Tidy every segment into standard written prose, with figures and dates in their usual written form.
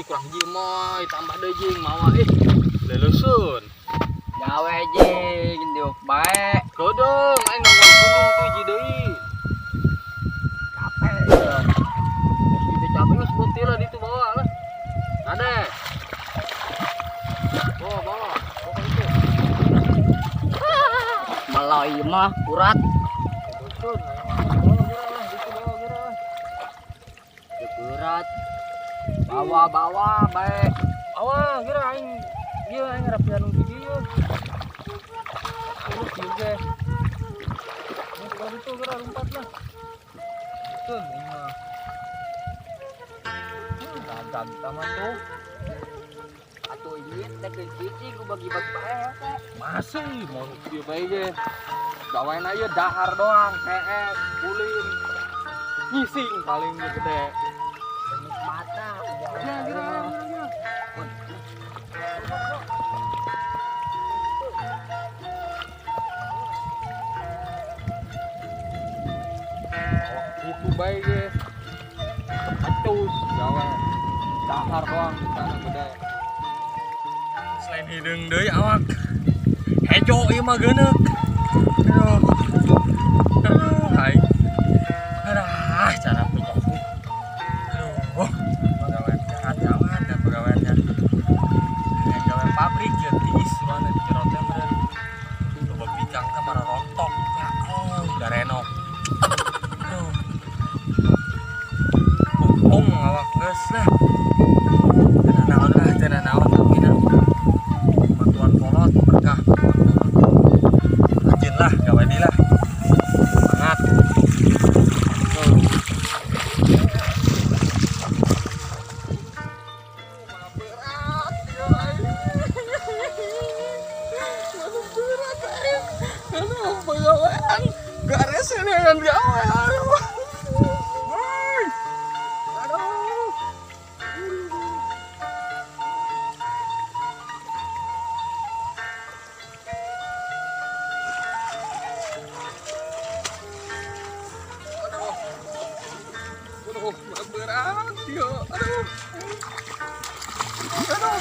Kurang hiji moy, tambah deui jeung mawa ih. Leleuseun. Gawe jeung diuk bae. Kodong, aing nongol gunung tuh hiji deui. Capek ya. Itu capek geus beuti lah ditu bawa lah. Ade. Bawa, bawa. Bawa itu. Meloy mah urat. Leleuseun, aing mah. Bawa geura lah, ditu bawa geura lah. Berat. Bawa-bawa bae. Awa, geura aing ieu aing rapian nu di dieu. Terus ieu ge. Geus bawa ditu geura lompat lah. Leleuseun aing mah. Dagang sama tuh. Atuh ini teh hiji ku bagi-bagi bae teh. Masih mau kieu bae ge. Gawean aja dahar doang, hees, ulin. Ngising paling ge gede. Nikmatna. Ya, geura, geura, geura. Awak kitu bae ge. Kepecus gawe. Dahar doang di sana gede. Selain hideung deui awak. Hejo ieu mah geuneuk. Aduh. Aduh, aing. Aduh, cara punya. Aduh, pegawai jahat amat dan pegawainya. Gawe pabrik ya tiis mana di jero teh meureun. Loba bikang ka mara rontok. Ya, oh, udah renok. Aduh. Untung awak geus lah. Teu naon lah, teu naon tapi na. Bantuan kolot berkah. Rajin lah, gawe di lah. Semangat. Tuh. Berat, ya, aing. Berat, aing. Aduh, pegawaian. Garis ini kan gawe, aduh. Woi. Aduh. Aduh. Aduh, berat, ya. Aduh. Aduh.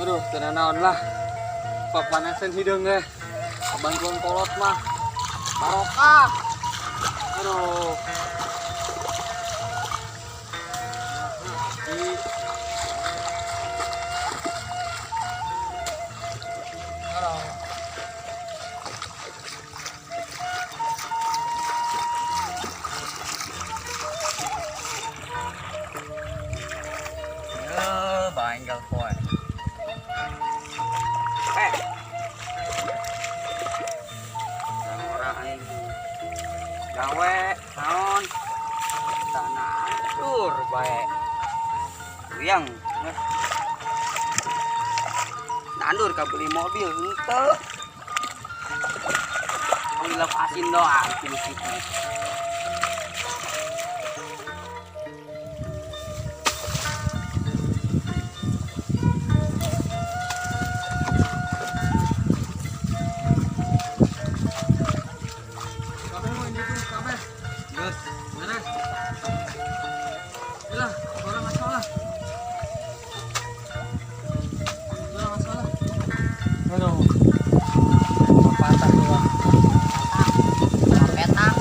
Aduh, teu naon lah. Papanasan hideung ge. Bantuan kolot mah. Barokah. Aduh. Aduh. Ya, banggal poe. Eh. Orang aing gawe naon? Tanah hancur bae. Yang nandur ka beli mobil henteu. Beli asin doang kitu. Kabeh mau ini tuh kabeh. Geus, beres. Yalah, orang masalah. Orang masalah. Aduh. Patah tuh. Petang.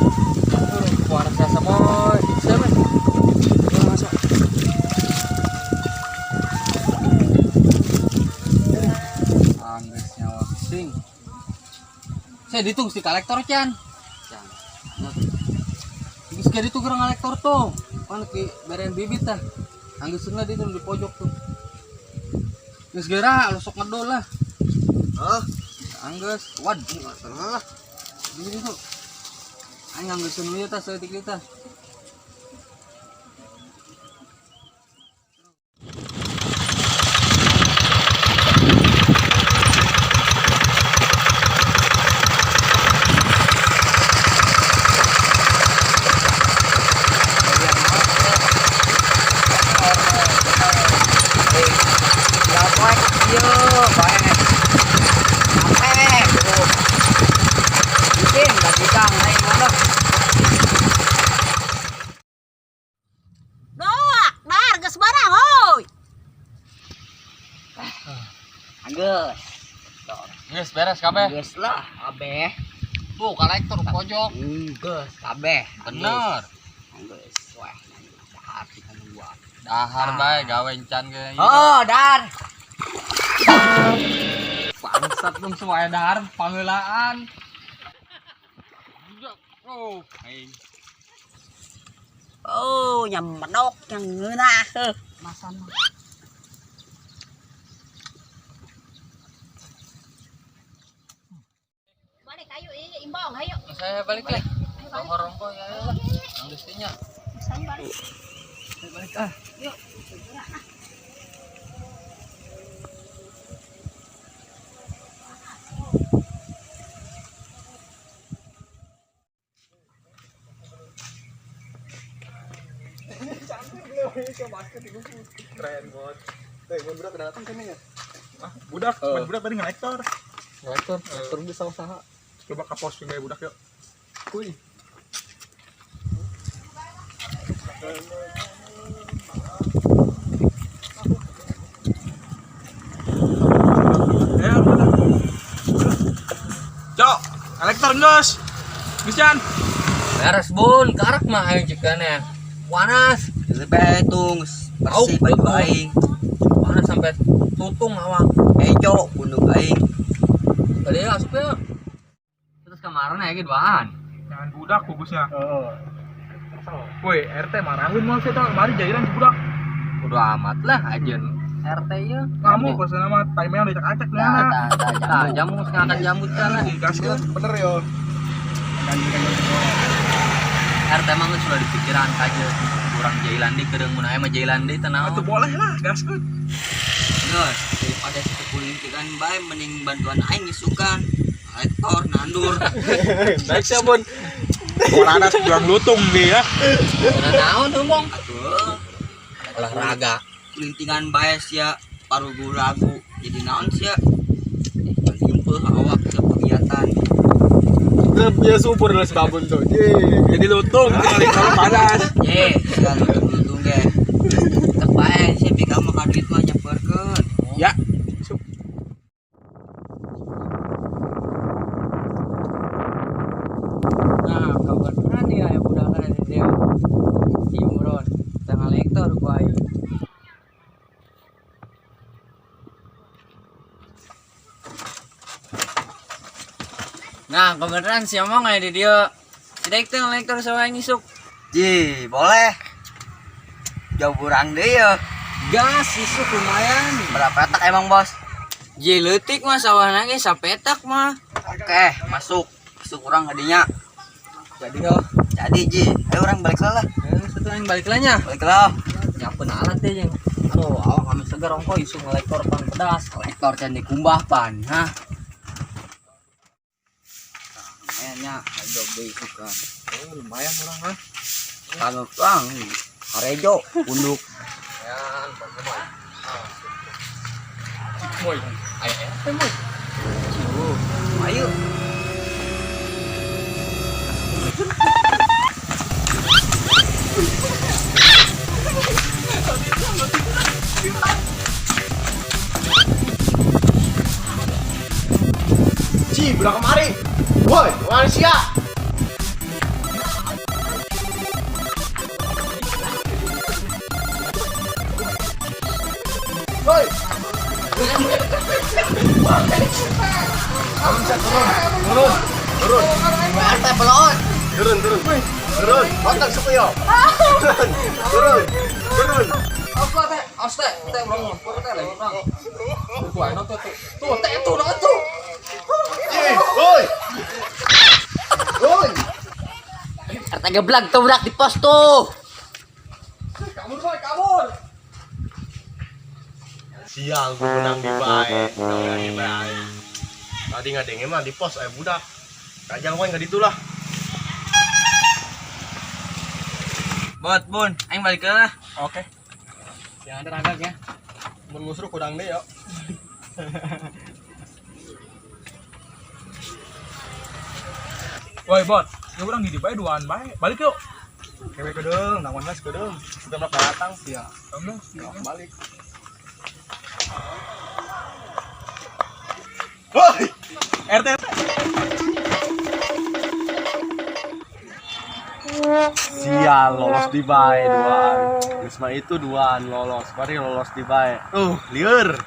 Aduh, puasa semua. Siapa? Orang masuk. Angges nyawa sing. Saya ditung si kolektor Chan. Chan. Geus ge ditu gerang kolektor tuh. Pan ki beren bibit tah. Anggeusna ditu di pojok tuh. Geus geura lu sok ngedol lah. Hah? Anggeus, waduh Enggak salah. Gini tuh. Aing anggeuseun we tah saeutik ieu tah. Ieu bae. Capek. Tuh. Bikin gaji kang aing mana. Doak, dar geus barang hoi. Anggeus. Geus beres kabeh. Geus lah, kabeh. Tuh kolektor pojok. Geus kabeh. Bener. Geus weh. Dahar kita gua. Dahar bae gawe encan ge. Oh, dar. Bangsat dong semua dahar pangeulaan. Oh, aing. Oh, nyam medok yang ngeunah heuh. Masan mah. Balik ayo imbong ayo. Saya balik lah. Nomor rongko ya lah. Geus teh nya. Saya balik. Balik ah. Yuk, segera ah. Keren banget. Eh, mun budak datang kene ya. Ah, budak, mun budak tadi ngelektor. Ngelektor, ngelektor bisa usaha. Coba ka pos pindah budak yuk. Kuy. Ya, budak. Cok, elektor geus. Geus. Beres bun, karak mah aing cikana. Panas. Lebih tung bersih baju aing. Panas sampai tutung awak. Ejo punduk aing. Tadi asup ya. Terus kemarin aya duaan. Jangan budak fokusnya. Heeh. Woi, RT marahin moal sih tah, mari jahilan si budak. Bodo amat lah ajen RT ieu. Kamu pasal nama time-nya udah acak-acak nah. Tah, jamu ngangkat jamu teh lah. Gaskeun bener yo. RT mah geus sudah dipikiran kaje. Kurang jahilan di kedeung mun aya mah jahilan deui teh naon. Atuh boleh lah, gaskeun. Geus, daripada situ kulintikan bae mending bantuan aing isukan. Lektor nandur. Naik sia, Bun. Olahraga juang lutung dia. Nah, naon tuh, Bong? Atuh, Olahraga. kulintingan bae sia parugu ragu jadi naon sia. Jempeu awak ke kegiatan. Dia subur lah si babon tuh. Jadi lutung kali kalau panas. Ye, sia lutung-lutung ge. Tetep bae sia bika mah ka duit mah nyamperkeun. Ya. Nah, kabeneran ya aya budak di dieu. Si Imron, tengah lektor ku aing. Nah, kebeneran si Omong aya di dieu. Si Dek teh ngelektor sama aing isuk. Ji, boleh. Jauh kurang deui ya. Gas isuk lumayan. Berapa petak emang, Bos? Ji leutik mah sawahna ge sapetak mah. Oke, masuk. Masuk kurang hadinya. Jadi yo. Jadi, Ji. Ayo orang balik lah. Satu aing balik lah nya. Balik lah. Nyapeun alat teh jeung. Aduh, awak kami seger ongko isuk ngelektor pan pedas. Lektor can dikumbah pan, hah. Lumayan nya, ayo deui isukan. Oh, lumayan orang kan. Kalau tuang harejo punduk. Lumayan, moy. Moy, aya RT moy. Ayo. Ci, budak kemari. Woi, manusia. Woi. Turun, turun. RT pelon. Turun, turun. Turun, otak suku yo. Turun, turun, turun. Apa teh? Awas teh, teh urang ngompor teh lain urang. Tuh ayeuna tuh tuh. Tuh teh tuh naon tuh. Ci, woi. Woi. RT geblak tobrak di pos tuh. Kabur boy, kabur. Sial, gue menang di bae. Menang di bae. Tadi ngadenge mah di pos aya budak. Kajang wae nggak ditulah. Bot, Bun, aing balik lah. Oke. Yang ada ragak ya. Mun ngusruk kudang deui yo. Woi bot, ya urang di bae duaan bae. Balik yuk. Kewe kedeung, naon mas kedeung. Kita mah datang sia. Enggak, Balik. Woi, RT. Sial lolos di bae duaan. Geus mah itu duaan lolos, mari lolos di bae. Lieur.